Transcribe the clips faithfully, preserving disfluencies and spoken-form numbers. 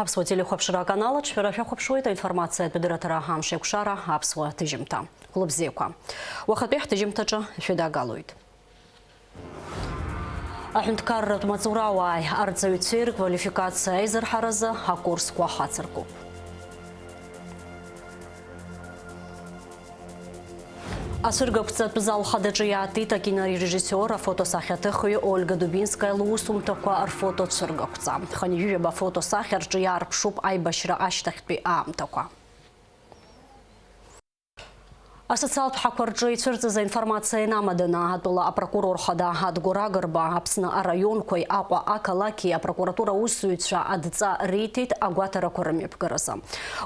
Аԥсуа телехәаԥшра аканал аҿы шәара шәахәаԥшуеит аинформациатә дырраҭара Амш еиқәшара аԥсуа ҭыжьымҭа. Хәлыбзиақәа. Уахатәи ҳҭыжьымҭаҿы шәыдагалоит. Аҳәынҭқарратә маҵурауааи арҵаҩцәеи рквалификациа аизырҳаразы акурсқәа ҳацыркуп. Ацәыргақәҵатә зал хадаҿы иаатит акинорежиссиор, афотосахьаҭыхҩы Ольга Дубинская лусумҭақәа рфотоцәыргақәҵа. Хынҩажәижәаба афотосахьа рҿы иаарԥшуп аибашьра ашьҭахьтәи аамҭақәа. Асоциалтә ҳақәа рҿы ицәырҵыз аинформациа инамаданы, атәыла апрокурор хада Адгәыр Агрба Аԥсны араионқәеи Аҟәа ақалақьи апрокуратура аусзуҩцәа адҵа риҭеит агәаҭарақәа рымҩаԥгаразы.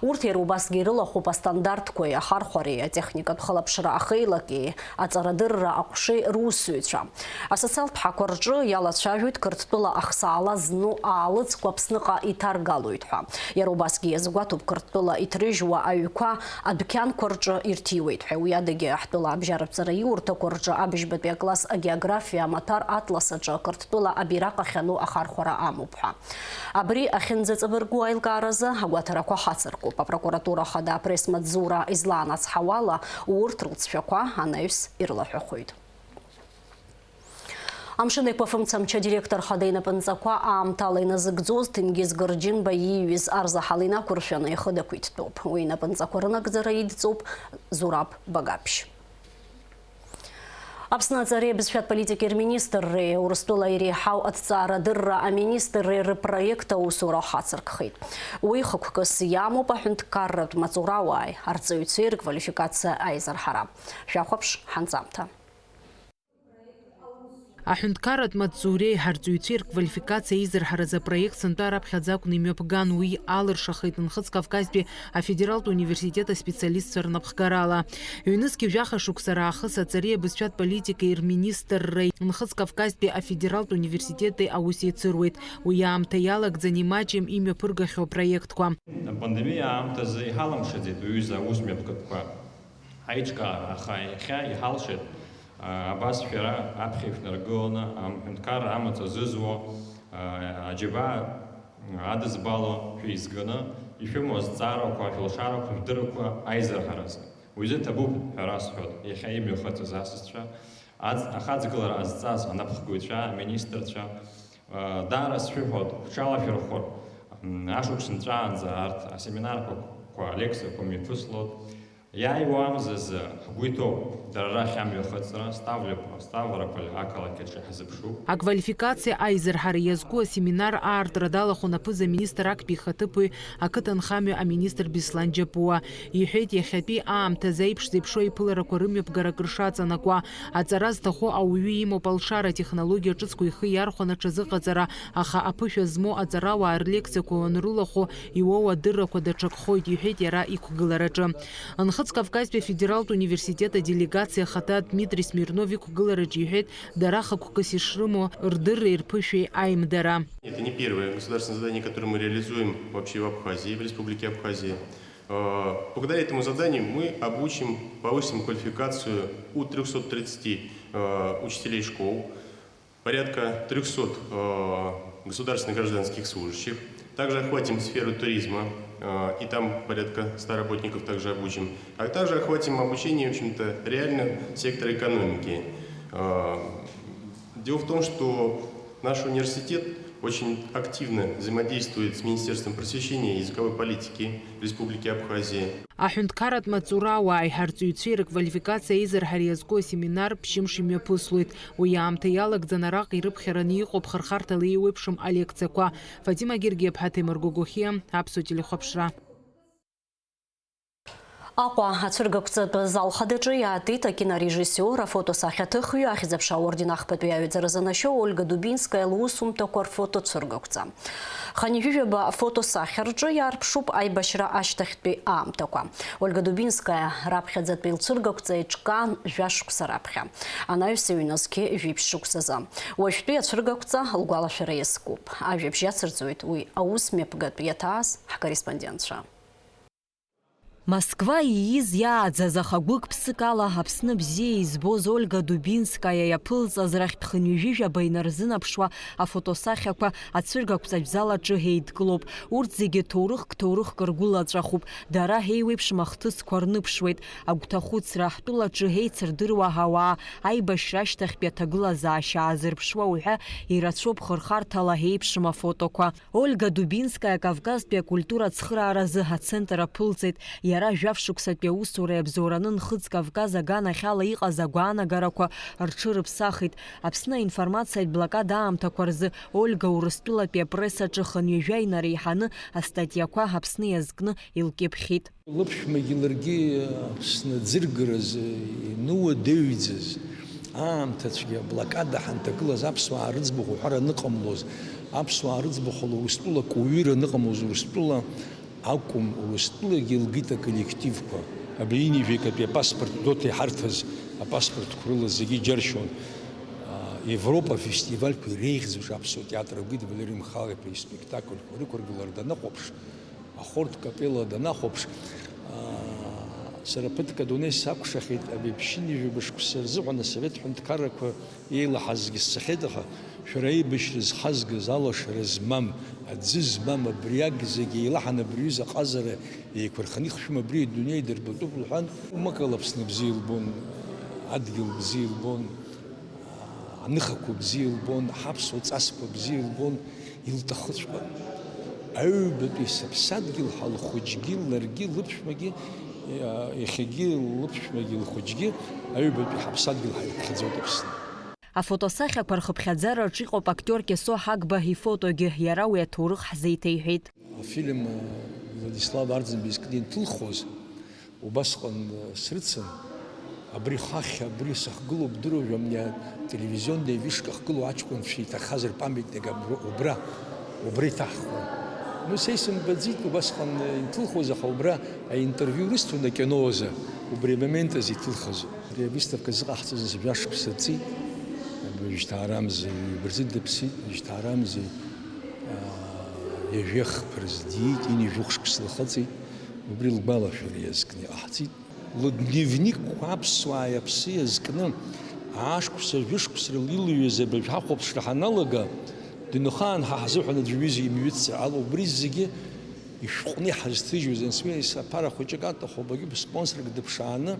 Урҭ иара убасгьы ирылахәуп астандартқәеи ахархәареи, атехникатә хылаԥшра ахеилаки, аҵарадырра аҟәшеи русзуҩцәа. Асоциалтә ҳақәа рҿы иалацәажәоит Қырҭтәыла ахсаала зну аалыҵқәа Аԥсныҟа иҭаргалоит ҳәа. Иара убасгьы иазгәаҭоуп Қырҭтәыла иҭрыжьуа аҩқәа адәқьанқәа рҿы ирҭиуеит ҳәа. Уи адагьы ҳтәыла абжьаратә ҵараиурҭақәа рҿы абыжьбатәи акласс агеографиа амаҭәар атлас аҿы Қырҭтәыла абираҟ ахьану ахархәара амоуп ҳәа. Абри ахьынӡаҵабыргу аилкааразы агәаҭарақәа ҳацыркуп. Апрокуратура хада апресс-маҵзура излаанацҳауала, урҭ рылҵшәақәа анаҩс ирлаҳәахоит. Амшын Еиқәафымца мчы адиректор хада инапынҵақәа аамҭала иназыгӡоз Ҭенгиз Гырџьынба ииҩыз арзаҳал инақәыршәаны ихы дақәиҭтәуп. Уи инапынҵақәа рынагӡара идҵоуп Зураб Багаԥшь. Аԥсны аҵареи абызшәатә политикеи рминистрреи Урыстәыла иреиҳау аҭҵаарадырра аминистрреи рпроект аусура хацыркхеит. Уи хықәкыс иамоуп аҳәынҭқарратә маҵурауааи арҵаҩцәеи рквалификациа аизырҳара. Шәахәаԥш ҳанҵамҭа. Аҳәынҭқарратә маҵзуреи ҳарҵаҩцәеи рквалификациа еизырҳаразы апроект сынтәа раԥхьаӡа акәны имҩаԥган, уи алыршахеит Нхыҵ Кавказтәи афедералтә университет аспециалистцәа рнапхгарала. Ҩнызқьи жәаха шықәса раахыс аҵареи абызшәатә политикеи рминистрреи Нхыҵ Кавказтәи афедералтә университети аус еицыруеит. Уи аамҭа иалагӡан имаҷым имҩаԥыргахьоу апроектқәа. Апандемиа аамҭазы иҳалымшаӡеит уҩыза аус мҩаԥгатәқәа. Аиҿкаара, аха иахьа иҳалшеит, а, абас шәара аԥхьа ишәнаргыланы, амҳәынҭқарра амаҵ азызуа, а, аџьабаа адызбало шәеизганы, ишәымоу азҵаарақәа, шәылшарақәа, шәдыррақәа аизырҳаразы. Уи изы ҭабуп ҳәа расҳәоит, иахьа имҩахыҵыз асасцәа, аӡ-, ахаҵгылара азҵаз анапхгаҩцәа, аминистрцәа, а, даара сшәыҳәоит, шәҽалашәырхәыр, м, ашықәс нҵәаанӡа арҭ асеминарқәа, алекциақәа мҩаԥыслоит. Иааиуа амзазы ҳгәы иҭоуп, дара рахь амҩахыҵра, Ставлиоп-, Ставрополь ақалақь аҿы ҳзыԥшуп. Аквалификациа аизырҳара иазку асеминар аартра далахәын аԥыза-министр актәи ихаҭыԥуаҩ, ақыҭанхамҩа аминистр Беслан Џьапуа. Иҳәеит, иахьатәи аамҭазы аиԥш зеиԥшу аиԥыларақәа рымҩаԥгара акыр шаҵанакуа. Аҵара зҭаху ауаҩы имоуп алшара, атехнологиа ҿыцқәа ихы иархәаны аҽазыҟаҵара, аха аԥышәа змоу аҵарауаа рлекциақәа уанрылахәу, иуоу адыррақәа даҽакхоит, иҳәеит иара иқәгылараҿы. Нхыҵ Кавказтәи афедералтә университет аделегациа ахада Дмитри Смирнов иқәгылараҿы иҳәеит, дара хықәкыс ишрымоу рдырреи рԥышәеи аимдара. Это не первое государственное задание, которое мы реализуем вообще в Абхазии, в Республике Абхазия. Э, благодаря этому заданию мы обучим, повысим квалификацию у трёхсот тридцати, э, учителей школ, порядка трёхсот, э, государственных гражданских служащих. Также охватим сферу туризма, э, и там порядка ста работников также обучим. А также охватим обучение, в общем-то, реально сектора экономики. Э, дело в том, что наш университет очень активно взаимодействует с Министерством просвещения и языковой политики Республики Абхазия. Аҳәынҭқарратә маҵурауааи ҳарҵаҩцәеи рквалификациа еизырҳара иазку асеминар ԥшьымш имҩаԥыслоит. Уи аамҭа иалагӡан араҟа ирыԥхьараны иҟоуп хырхарҭала еиуеиԥшым алекциақәа. Фатима Гергиаԥҳа, Ҭемыр Гогохиа, Аԥсуа телехәаԥшра. Аҟәа ацәыргақәҵатә зал хадаҿы иаатит акинорежиссиор, афотосахьаҭыхҩы, Ахьӡ-аԥша аорден ахԥатәи аҩаӡара занашьоу Ольга Дубинская лусумҭақәа рфотоцәыргақәҵа. Хынҩажәижәаба афотосахьа рҿы иаарԥшуп аибашьра ашьҭахьтәи аамҭақәа. Ольга Дубинская раԥхьаӡатәи лцәыргақәҵа еиҿкаан жәа шықәса раԥхьа. Анаҩс ҩнызқьи жәиԥшь шықәсазы. Уажәтәи ацәыргақәҵа лгәалашәара иазкуп. Ажәабжь иацырҵоит уи аус мҩаԥгатә иаҭааз ҳкорреспондентцәа. Москва ииз иааӡаз, аха гәык-ԥсык ала Аԥсны бзиа избоз Ольга Дубинскаиа иаԥылҵаз рахьтә хынҩажәижәаба инарзынаԥшуа афотосахьақәа ацәыргақәҵатә зал аҿы еидкылоуп. Урҭ зегьы ҭоурыхк-ҭоурыхк ргәылаҵәахуп. Дара еиуеиԥшым ахҭысқәа рныԥшуеит. Агәҭахәыцра, ҳтәылаҿы еицырдыруа ауаа, аибашьра ашьҭахьтәи аҭагылазаашьа аазырԥшуа уҳәа ирацәоуп хырхарҭала еиԥшым афотоқәа. Ольга Дубинскаиа Кавказтәи акультура ацхырааразы ацентр аԥылҵеит. Иара жәаф шықәсатәи аусура иабзоураны Нхыҵ Кавказ аганахьала иҟаз агәаанагарақәа рҽырыԥсахит. Аԥсны аинформациатә блокада аамҭақәа рзы Ольга Урыстәылатәи апресс аҿы хынҩажәа инареиҳаны астатиақәа Аԥсны иазкны илкьыԥхьит. Лыԥшәмагьы ларгьы Аԥсны аӡыргаразы инуадаҩӡаз аамҭацәгьа, аблокада ҳанҭагылаз аԥсуаа рыӡбахә уҳәар аныҟамлоз, аԥсуаа рыӡбахә ала Урыстәыла акы уҩыр аныҟамлоз, Урыстәыла акәым, Урыстәылагьы илгеит аколлективқәа. Абри ҩынҩажәи акатәи апаспорт Доҭа иҳарҭаз апаспортқәа рыла зегьы иџьаршьон. Европа афестивальқәа иреиӷьӡоу аԥсуа театр акит Валери Мхал-иԥа испектакльқәа рықәыргылара данахәаԥш, ахорд капелла данахәаԥш, аа, сара ԥыҭк адунеи сакәшахеит, абри ԥшьынҩажәи жәаба шықәса рзыҳәан асовет ҳәынҭқаррақәа еилаҳазгьы сцахьеит, аха шәара аибашьра зхазгаз, алашара змам, аӡы змам абриак зегьы еилаҳаны абри аҩыза аҟазара еиқәырханы ихшәым абри адунеи дырбатәуп лҳәан, умакала Аԥсны бзиа илбон, адгьыл бзиа илбон, аныхақәа бзиа илбон, ҳаԥсуа ҵасқәа бзиа илбон, илҭахыҵәҟьан. Аҩбатәи сыԥсадгьыл ҳәа лхәыҷгьы, ларгьы, лыԥшәмагьы, иа-, иахьагьы лыԥшәмагьы лхәыҷгьы аҩбатәи ҳаԥсадгьыл ҳәа иԥхьаӡоит Аԥсны. Афотосахьақәа рхыԥхьаӡараҿ иҟоуп актиор Кьасоу Ҳагба ифотогьы, иара уи аҭоурых ҳзеиҭеиҳәеит. Афильм, э, Владислав Арӡынба изкны инҭылхуаз, убасҟан, э, срыцын. Абри хахь, абри сахьгылоу бдыруажәа, абни ателевизионный вышка ахьгылоу аҷкәынцәа иҭахаз рпамятник абра, убра, убра иҭаҳхуан. Ну, са исымбаӡеит убасҟан, э, инҭылхуаз, аха убра аинтервиу рысҭон акино азы, убри амомент азы иҭылхыз. Ари авыставка зыҟаҳҵаз жәа шықәса ҵит, уажәшьҭа арамзи, ҩба рзы дыԥсит, уажәшьҭа арамзи, аа, ҩажәи хԥа рзы диит, ҩынҩажәи хә шықәса лхыҵит, убри лгәалашәара иазкны иҟаҳҵеит. Лыдневникқәа аԥсуааи аԥси иазкны, аашықәса, жәышықәса рыла илыҩыз абыржә ҳахәаԥшра ҳаналага, дынхаан ҳа ҳзыҳәан аӡәы ҩыза имҩыццар ала, убри зегьы ишәҟәны иҳазҭыжьуаз, анцәа иаԥара хәыҷык аҭаху, абагьы спонсорк дыԥшааны,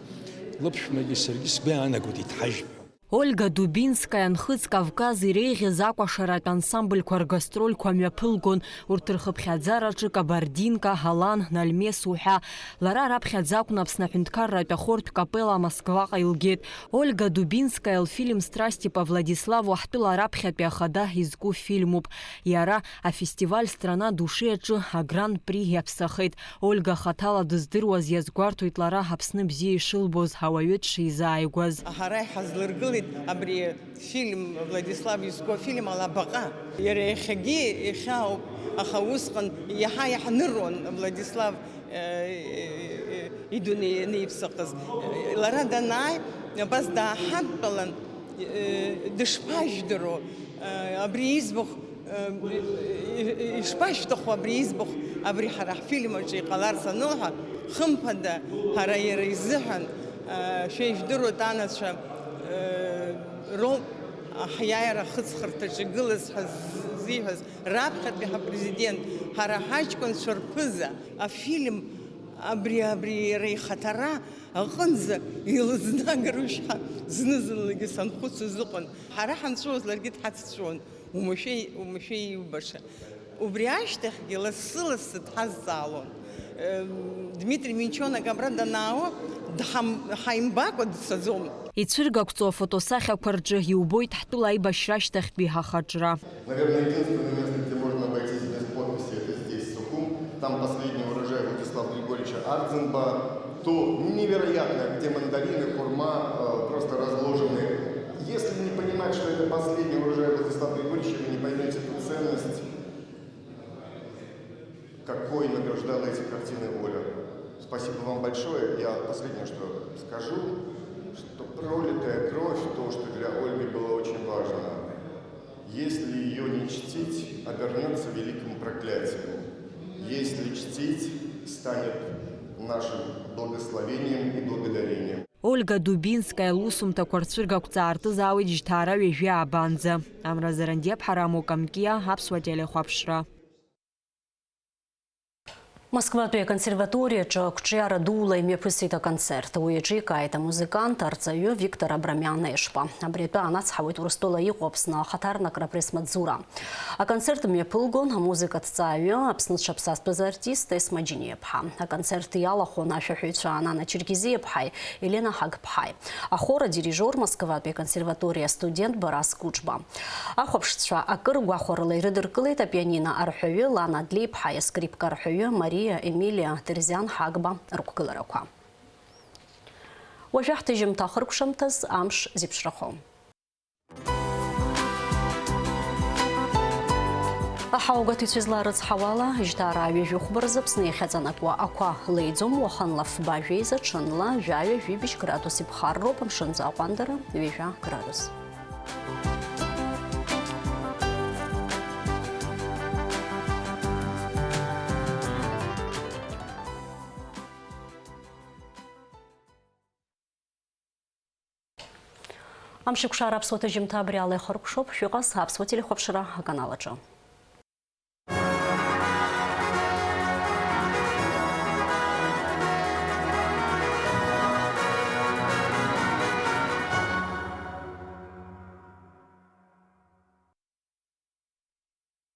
лыԥшәмагьы саргьы сгәы иаанагоит иҭҳажьып ҳәа. Ольга Дубинскаиа Нхыҵ Кавказ иреиӷьыз акәашаратә ансамбльқәа ргастрольқәа мҩаԥылгон, урҭ рхыԥхьаӡараҿы Кабардинка, Алан, Нальмес уҳәа. Лара раԥхьаӡа акәны Аԥсны аҳәынҭқарратә ахортә капелла Москваҟа илгеит. Ольга Дубинскаиа лфильм Страсти по Владиславу ҳтәыла раԥхьатәи ахада изку фильмуп. Иара афестиваль Страна души аҿы агран-при иаԥсахеит. Ольга хаҭала дыздыруаз иазгәарҭоит лара Аԥсны бзиа ишылбоз, ауаҩы дшизааигәаз. Ҳара иҳазлыргылеит абри фильм, Владислав изку афильм ала абаҟа. Иара иахьагьы ихьаауп, аха усҟан иаҳа иаҳныруан Владислав, э, э, э, идунеи ианеиԥсахыз. Лара данааи, абас дааҳадтәалан, э, дышԥажәдыруа, э, абри иӡбахә, э, э, ишԥашәҭаху абри иӡбахә, абри ҳара ҳфильм аҿы иҟаларц анылҳәа, хымԥада, ҳара иара изыҳәан, э, шәа ижәдыруеит, анацәа, э, роуп ҳиааира ахыҵхырҭаҿы игылаз ҳәа ззиҳәаз, раԥхьатәи ҳапрезидент, ҳара ҳаҷкәынцәа рԥыза, афильм абри, абри иара ихаҭара аҟынӡа илызнагарушь ҳәа зны-зынлагьы санхәыцуаз ыҟан. Ҳара ҳанҵәуаз ларгьы дҳацәцәуан, умашәа, умашәа иубаша. Убри ашьҭахьгьы лассы-лассы дҳазҵаалон. Дмитри Минчонак абра данаауа, дҳам-, ҳаимбакәа дцаӡом. Ицәыргақәҵоу афотосахьақәа рҿы иубоит ҳтәыла аибашьра ашьҭахьтәи ҳахаҿра. Наверное, единственное место, где можно обойтись без подписи, это здесь, Сухум. Там последний урожай Владислава Григорьевича Ардзинба. То невероятное, где мандарины, хурма, э, просто разложены. Если не понимать, что это последний урожай Владислава Григорьевича, вы не поймете ту ценность, какой награждала эти картины Оля. Спасибо вам большое. Я последнее, что скажу, что пролитая кровь, то, что для Ольги было очень важно, если её не чтить, обернётся великим проклятием. Если чтить, станет нашим благословением и благодарением. Ольга Дубинская лусумҭақәа рцәыргақәҵа аартызаауеит жьҭаара ҩажәи аабанӡа. Амра Зарандиаԥҳа, Рамо Камкиа, Аԥсуа телехәаԥшра. Москватәи аконсерваториаҿы ақәҿиара дула имҩаԥысит аконцерт. Уи аҿы икааит амузыкант, арҵаҩы Виктор Абрамиан Ешба. Абри атәы аанацҳауеит Урыстәыла иҟоу Аԥсны ахаҭарнакра апресс-маҵзура. Аконцерт мҩаԥылгон амузыкаҭҵааҩы, Аԥсны зҽаԥсазтәыз артист Есма Џьениаԥҳа. Аконцерт иалахәын ашәаҳәаҩцәа Анана Черкизиаԥҳаи Елена Ҳагԥҳаи. Ахор адирижиор Москватәи аконсерваториа астудент Барас Кәыҿба. Ахәаԥшцәа акыр гәахәарыла ирыдыркылеит апианино арҳәаҩы Лана Длеиԥҳаи аскрипка арҳәаҩы Мариа Емилиа Терзиан Ҳагба рықәгыларақәа. Уажәы ҳҭыжьымҭа ахыркәшамҭаз амш зеиԥшрахо. Аҳауагәаҭаҩцәа изларыцҳауала, жьҭаара ҩажәи хәба рзы Аԥсны иахьаҵанакуа ақәа леиӡом, уахынла фба жәеиза, ҽынла жәаҩа-жәибжь градус иԥхарроуп, амшынӡы аҟәандара ҩажәа градус. Амшеикәшара аԥсуа ҭыжьымҭа абри ала ихыркәшоуп, шәыҟаз аԥсуа телехәаԥшра аканал аҿы.